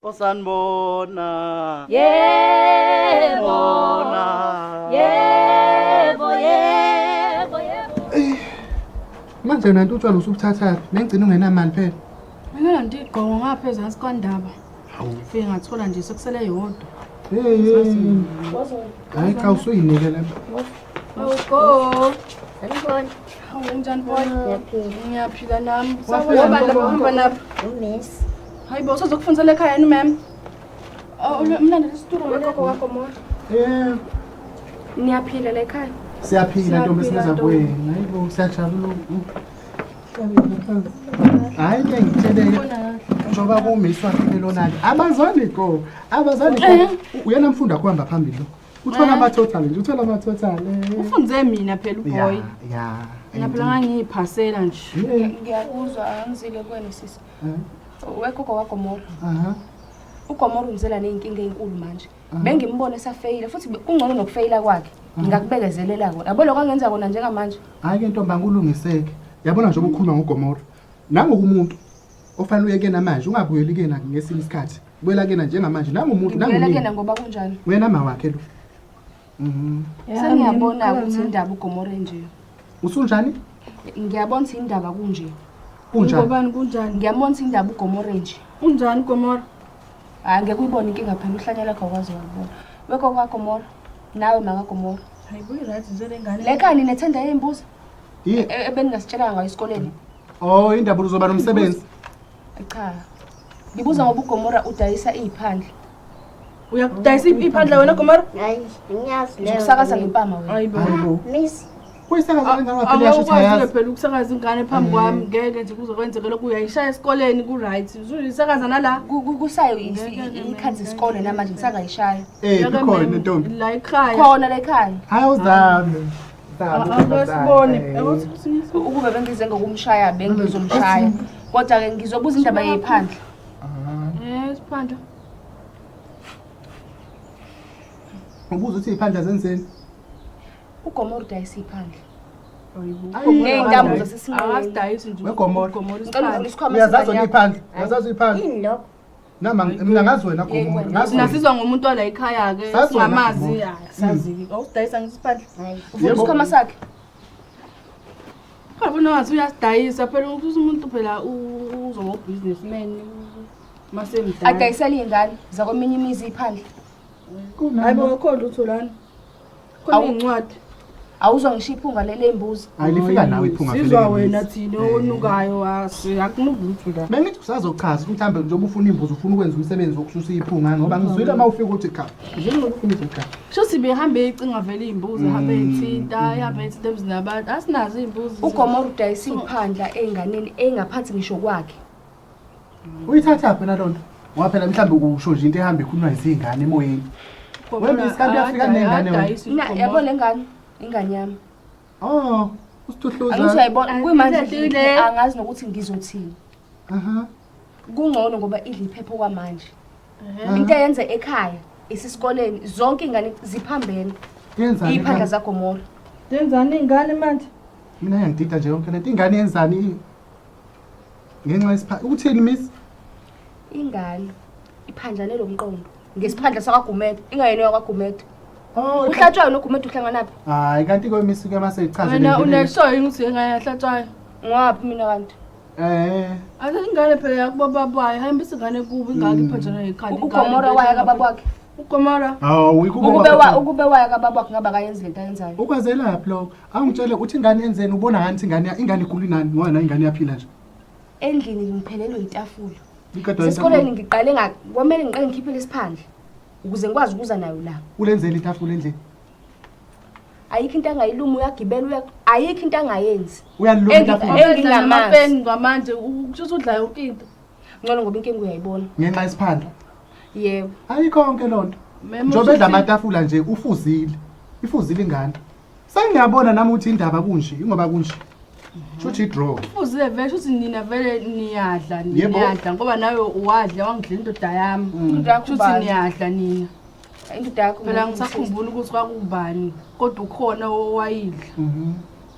Osanibona. Yebo. Bona. Yebo, yebo, yebo. Manje wena nto utshwala usubuthathaphi? Nengcina ungenamali phela. Mina nto igqoko ngapha ezansi kwandaba. Fike ngathola nje sekusele yodwa. Hey hey. Hayi cha usuyinike lapha. Awugo. Sanibona. Hawu unjani boy? Ngiyaphila. Ngiyaphila nami. Wafika Sawubona ntombazane. hamba napha. Umiss. Hayi bo usazokufundisela ekhaya yini ma'am? Oh, mlando lesitulo Gogo wakho Eh, Niyaphila la ekhaya? siyaphila ntombi Siyaphila, sineza ntombi. kuwena. Hayibo siyajabula. Hayi ke ngitsheleke. Njengoba kumiswa wakhe lona ke. Abazali go. Abazali go. Uyena mfundi akho hamba phambili lo. Uthola ama total nje, uthola ama total. Ufunze mina phela uboy. Ya, ya. Mina phela ngangiyiphasela nje. Yeah. Ngiyakuzwa angizile kuwena sisi. Eh, Wegogo waGomora. Aha. uGomora ungizela ney'nkinga ey'nkulu manje. Bengimbona esafeyila futhi kungcono nokufeyila kwakhe. Ngingakubekezelela kona. Yabo lokho angenza kona njengamanje. Hayi ke ntombi angulungiseke. Yabona njengoba ukhuluma ngoGomora. Nangokumuntu ofanele uye kuyena manje, ungabuyeli kuyena ngesinye isikhathi. Buyela kuyena njengamanje nangumuntu Ngibuyela kuyena nangunini. ngoba kunjani. Wena ma wakhe lo. Mhm. Sengiyabona ukuthi indaba uGomora nje. Usunjani? Ngiyabona ukuthi indaba kunje. Kunjani? Ngobani kunjani? Ngiyabona ukuthi indaba uGomora nje. Unjani Gomora? Hayi ngeke uyibone inkinga phela uhlanya lakho awukwazi walibona. Wegogo waGomora. Nawe makaGomora. Hayi bo right nje lengane. Le khaya ninethenda yey'mbuzi Yi. ebeningasitshelanga ngayo esikoleni. Oh, indaba uzoba nomsebenzi. Cha. Ngibuza ngoba uGomora udayisa iy'phandla. Uyakudayisa iphandla wena Gomora? Hayi, ngiyazi leyo. Ukusakaza ngempama wena. Hayi bo. Hayibo. Miss. Kuyisakaza lengane phela yasho ukuthi Awukwazi ayazi. phela ukusakaza ingane phambi kwami ngeke nje kuzokwenzeka lokhu uyayishaya esikoleni ku-right uzuyisakaza nala Kusayo ikhathi zesikole namanje ngisangayishaya. Eh, ikhona ntombi. la ekhaya Khona la ekhaya. Hayi uzame. Awusibone Ukube bengize ngokumshaya bengizomshaya. Kodwa-ke ngizobuza indaba yey'phandla. eh siphandla Ubuza ukuthi iphandla zenzeni? uGomora udayisa iy'phandla. Ayi, Ney'ntambo zasesinqeni. akasidayisi nje WeGomora. uGomora Ngicela uvule isiphandla isikhwama Uyazazi sengane wena yakho. iphandla? Uyazazi iphandla? Yini lokho? Nama mina ngazi wena Gomora. Ngazi. thina wena. sizwa ngomuntu wala ekhaya-ke Sazi wena, singamazi Gomora. hayi, sazi-ke awusidayisa ngisiphandla Hayi. Uvule isikhwama sakhe. Khona bona ngathi uyasidayisa phela ukuthi umuntu phela uzoba ubusinessman masemdala Adayisela iy'ngane zakweminye imizi iy'phandla. hayi bo khona lutho lana khona Awu. iy'ncwadi Awuzwa ngisho iphunga leli mbuzi. Hayi lifika nawe iphunga vele. Sizwa ke wena Miss. thina onukayo akunuki lutho la. Bengithi usazochaza ukuthi mhlawumbe njengoba ufuna imbuzi ufuna ukwenza umsebenzi wokususa iphunga ngoba ngizwile uma ufika uthi cha. Njengoba ufuna cha. Kusho behambe icinga vele iy'mbuzi, ihambe ey'thinta, ihambe ey'thinta emzini yabantu. Asinazo iy'mbuzi. uGomora udayisa iy'phandla ey'nganeni ey'ngaphansi ngisho kwakhe. Uyithathaphi wena lonto? Ngoba phela mhlawumbe usho nje into ehamba ikhulunywa izingane emoyeni. Gomora Wena isikhathi uyafika nengane wena. adayisa Na uGomora. yabo le ngane, ingane yami. Oh, usituhluza. Angithi uyayibona kuyimanje Ilehlile. angazi nokuthi ngizothini. Aha. Kungcono ngoba idla iphepha kwamanje. Into eyenze ekhaya isesikoleni zonke iy'ngane ziphambene. Yenzani? Iy'phandla zaGomora. Yenzani iy'ngane manje? Mina iyangidida nje yonke lento. Ingane yenzani? Ngenxa yesipha ukuthini miss? Ingane iphandlane lo mqondo ngesiphandla sakwaGumede, ingayena yakwaGumede. Oh, Uhlatshwayo noGumede uhlanganaphi? Hayi kanti ke miss ke mase ichaze Wena unesho yini ukuthi ingane yahlatshwayo? Ngwaphi mina kanti? Eh, Ase ingane phela yakubababayo, hambisa ingane kubo ingane iphanjana nekhanda. UGomora waya kababa wakhe. uGomora. hawu ikubo. Ukube waya kababa wakhe ngaba akayenzi lento ayenzayo. Ukwazelaphi lokho? Awungitshele uthi ingane yenzeni ubona ngani ukuthi ingane ingane igula inani ngoba nayo ingane iyaphila nje. Endlini ngiphelelwe itafula. Iqedwa Sesikoleni ngiqale kwamele ngiqale ngikhiphele isiphandla ukuze ngikwazi ukuza nayo la. Ulenzele itafula endlini. Ayikho into angayiluma uyagibela uya ayikho into angayenzi. Uyaliluma itafula Engingamazi. Amapeni ngamanje kusho ukuthi udla yonke into. Ngcono ngoba inkinga uyayibona. Ngenxa yesiphandla. Yebo. Ayikho yonke lonto. Mema Njengoba edla usuthi- amatafula nje ufuzile. Ifuzile ingane. Sengiyabona nami ukuthi indaba kunje, ingoba kunje. Shuthi i-draw. Ufuzile vele shuthi nina vele niyadla Yebo. niyadla ngoba nawe uwadla wangidla indoda yami. Indoda yakho Shuthi ubani? niyadla nina. Indoda yakho Phela ngisakhumbula ukuthi kwakubani kodwa ukhona owayidla. Mhm.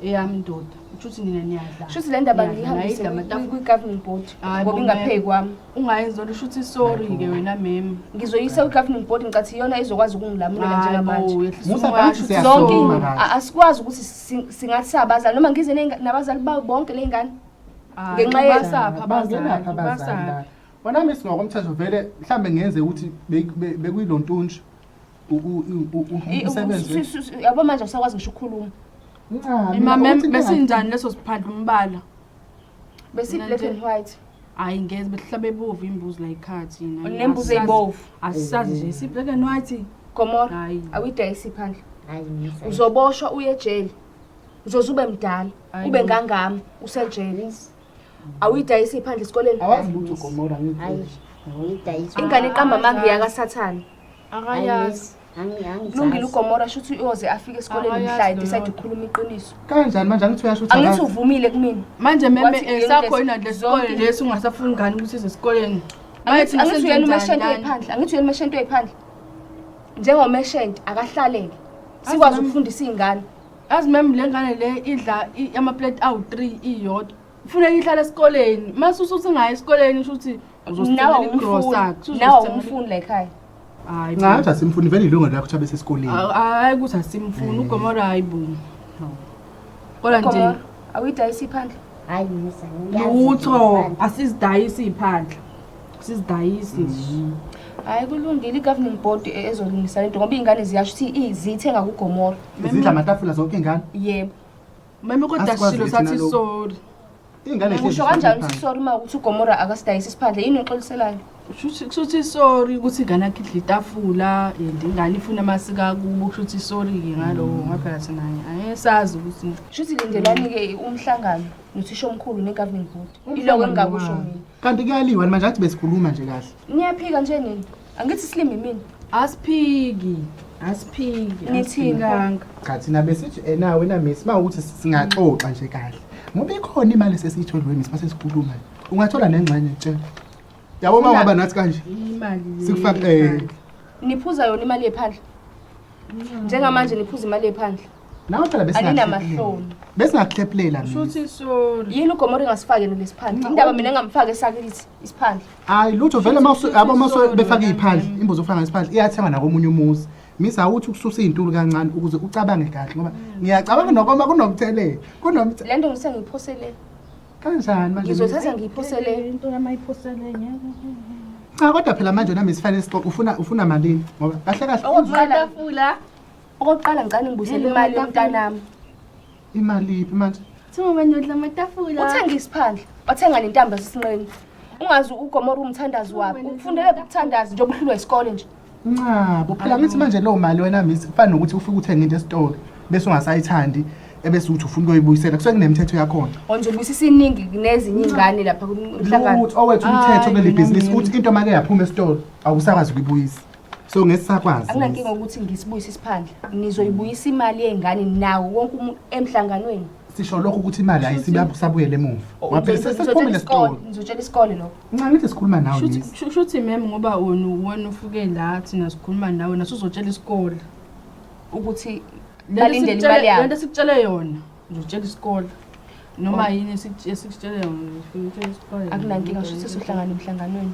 Eyami indoda. Usho ukuthi nina niyadla. Shuthi le ndaba Niyadla, ngiyihambise nayidla amatafula. kwi-governing board Hhayi ngoba bo, ingapheyi ma'am. kwami. Ungayenzi lento, shuthi sorry-ke wena mem. Ngizoyisa kwi-governing board, ngicathi iyona ezokwazi ukungilamulela Hayi bo, njengamanje. yehlisa Musa, umoya, bathi shuthi siyasoma Zonke kahle. asikwazi ukuthi singathi sabazali noma ngize nabazali babo bonke le ngane. Hayi, Ngenxa basaphi abazali, Bangenaphi abazali basaphi. la? Wena misi ngokomthetho vele mhlambe ngenze ukuthi bekuyilontunje umsebenzi. Yabo manje awusakwazi ngisho ukukhuluma. Nca, mina Ima mem uthi into besinjani leso siphandla umbala? Besi-black and white. Hayi ngeze behlaba ebovu imbuzi la ikhathi thina. Nembuzi eyibovu. Asisazi nje si black and white. Gomora, Hayi. awuyidayisi iphandle. Hayi misa. Uzoboshwa uye ejele. Uzoze ube mdala, Hayi ube bo. ngangami, usejele. Awuyidayisi iphandle esikoleni. Awazi lutho Gomora ngithi. Hayi ngiyidayisa. Ingane iqamba amanga iyakasathane. Akayazi. Kulungile uGomora shuthi uyoze afike esikoleni Akayazi mhla leyo decide nto. ukukhuluma iqiniso. Kanjani manje angithi uyasho ukuthi Angithi akazi. uvumile kumina. Manje meme Wathi sakho yini le sikole zonke- lesi ungasafuni ingane ukuthi ize esikoleni. Manje Angithi thina angithi uyena umeshente senzeni? oyiphandle, angithi uyena umeshente oyiphandle. Njengomeshente akahlaleke. Sikwazi Azi ma'am. ukufundisa iy'ngane. Azi mem le ngane le idla ama-plate awu-3 iyodwa. Kufuneka ihlale esikoleni. Mase usuthi ingayi esikoleni usho ukuthi Nawe uzosithengela igrosa. awumfuni, nawe awumfuni la ekhaya. Hayi. Nca, athi asimfuni vele ilungelo lakho ukuthi abe sesikoleni. Hayi ukuthi asimfuni uGomora hayi bo. Kodwa nje Gomora, awuyidayisi iphandle. Hayi misa. ngiyazi lutho nje. asizidayisi iphandla. Sizidayisi nje. Hhayi kulungile i-governing board ezolungisa lento ngoba iy'ngane ziyasho ukuthi ziyithenga kuGomora. Zidla amatafula zonke ingane. Yebo. Meme kodwa Asikwazi silo ke thina sathi lokhu. sorry. Ingane hlezi Usho kanjani phansi. ukuthi sorry uma ukuthi uGomora akasidayisi isiphandle yini oxoliselayo? Kushuthi sorry ukuthi ingane yakhe idla itafula and ingane ifuna amasiko akubo kushuthi sorry ke ngaloko ngoba phela thina ayesazi ukuthi Shuthi lindelani-ke umhlangano nothisha omkhulu ne-governing board. Iloko engingakusho mina. Kanti kuyaliwa manje athi besikhuluma nje kahle. Niyaphika nje nini? Angithi silimi mina. asiphiki asiphiki Nithini? asiphikanga. Cha thina besithi ena wena miss mawukuthi singaxoxa nje kahle. Ngoba ikhona imali esesiyitholiwe miss mase sikhuluma. Ungathola nengxenye tshela. Yabo uma ungaba nathi kanje Imali le sikufaka Niphuza yona imali yephandle. Njengamanje niphuza imali yephandle. nawe phela Aninamahloni. Besingakukleplela miss. Kushuthi sorry. Yini uGomora engasifaki yena lesiphandle? Indaba mina engamfaki esakithi isiphandle. Hayi lutho vele mawusu yabo mase Sorry, befaka wena iphandle ma'am. imbuzi ofaka ngesiphandle iyathenga nakomunye umuzi. Miss awuthi ukususa izintulo kancane ukuze ucabange kahle ngoba ngiyacabanga nokoma kunomthelela. Kunomthelela Le nto ngise ngiyiphosele. kanjani manje? Miss? Ngizothatha ngiyiphosele. Into yamayiphosele ngeke. Cha kodwa phela manje nami sifanele sixoxe ufuna malini ngoba kahle kahle Okokuqala Amatafula. okokuqala ngicela ngibuyisele imali yomntanami. imali iphi manje? Thiwa wena udla amatafula. Uthenga isiphandle, wathenga nentambo yasesinqeni. Ungazi uGomora umthandazi waphi. Ukufundele ukuthandaza njengoba uhlulwa isikole nje. Ncabo phela ngithi manje leyo mali wena miss kufana nokuthi ufike uthenge into esitolo bese ungasayithandi ebese uthi ufuna ukuyoyibuyisela kusuke kunemithetho yakhona. Onje ubuyisisa iningi kunezinye iy'ngane lapha kumhlangano. Lutho owethu umthetho Hayi, kuleli mina bhizinisi mina. uthi into make yaphuma esitolo awusakwazi ukuyibuyisa. So ngesisakwazi. Anginankinga ukuthi ngisibuyise isiphandle. Nizoyibuyisa imali yey'ngane nawo wonke umuntu emhlanganweni. Sisho lokho ukuthi imali ayisibuyele emuva. Ngoba phela sesiphumile esitolo. Ngizotshela isikole lokho. Nca ngithi sikhuluma nawe miss. Shuthi mem ngoba wena ufike la thina sikhuluma nawe nasuzotshela isikole. Ukuthi Lento balindele imali lento yabo. esikutshele yona uzotshela isikole. Noma yini esikutshele yona uzotshela isikole. Akunankinga shuthi sizohlangana emhlanganweni.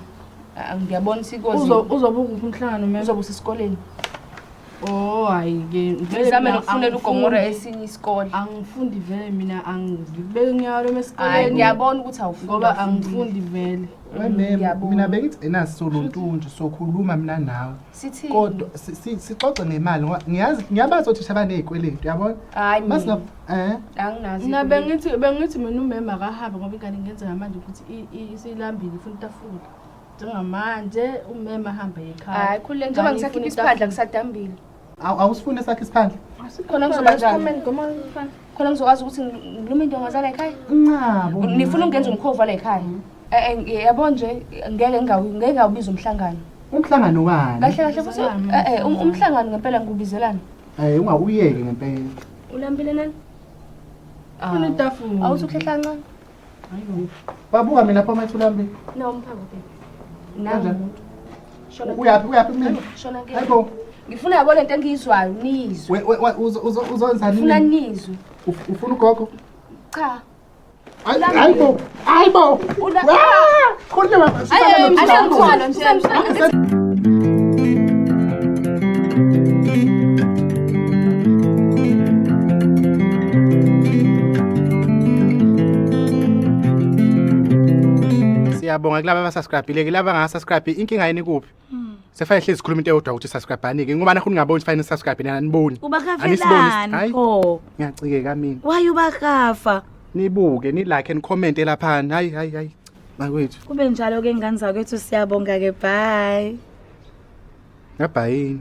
Ngiyabona sikozi. Uzobe ukuphi umhlangano mem? Uzobe usesikoleni. Oh hayi ke vele Ngizame mina nokufunela uGomora angifundi. esinye isikole. Angifundi vele mina angibeke unyawo lwami Hayi esikoleni ngiyabona ukuthi awufundi. ngoba angifundi vele. Wemem Ngiyabona. mina bengithi enaso solontunje sokhuluma mina nawe. Sithini? Kodwa sixoxe ngemali ngoba ngiyazi ngiyabazi othisha banezikweletu uyabona? Hayi Masinga mina anginazi. Mina bengithi mina umema akahambe ngoba ingane ingenzeka manje ukuthi isilambile ifuna itafula. Njengamanje umema ahambe ekhaya. Hayi khulile njengoba ngisakhipha isiphandla ngisadambile. Awusifune esakhe isiphandle? Khona kuzoba njani? Khona ngizokwazi ukuthi ngilume into ngazala ekhaya. Ncabo. Nifuna ukungenza umkhovu la ekhaya. Yabo nje ngeke ngeke ngawubiza umhlangano. Umhlangano wani? Kahle kahle futhi umhlangano ngempela ngikubizelana. Ungawuyeki ngempela. Ulambile nani? Funa itafula. Awuthi ukhehla kancane. Hayibo. Babuka mina lapha mathulambile. Nawu umphako baby. Nawu Kanjani? umuntu. Shona. Uyaphi kumina? Shona ke. Hayibo. Ngifuna yabo lento engiyizwayo niyizwe. Uzonzani Ngifuna mina? nizwe. Ufuna ugogo? Cha. Hayi hayi bo. Hayi bo. Ah, Khululeka. Hayi, Usemthwalo nje. Siyabonga kulaba abasubscribe-ile kulaba abangasubscribe inkinga yini kuphi? Sefanele hlezi sikhuluma into eyodwa ukuthi subscribe anike ngoba nakho ningaboni fanele subscribe nina aniboni. Ubakafelani Hayi pho? ngiyacikeka mina. Why ubakafa? Nibuke ni like and comment lapha. Hayi hayi hayi. Bakwethu. Kube njalo ke ngane zakwethu siyabonga ke bye. Ngabhayini.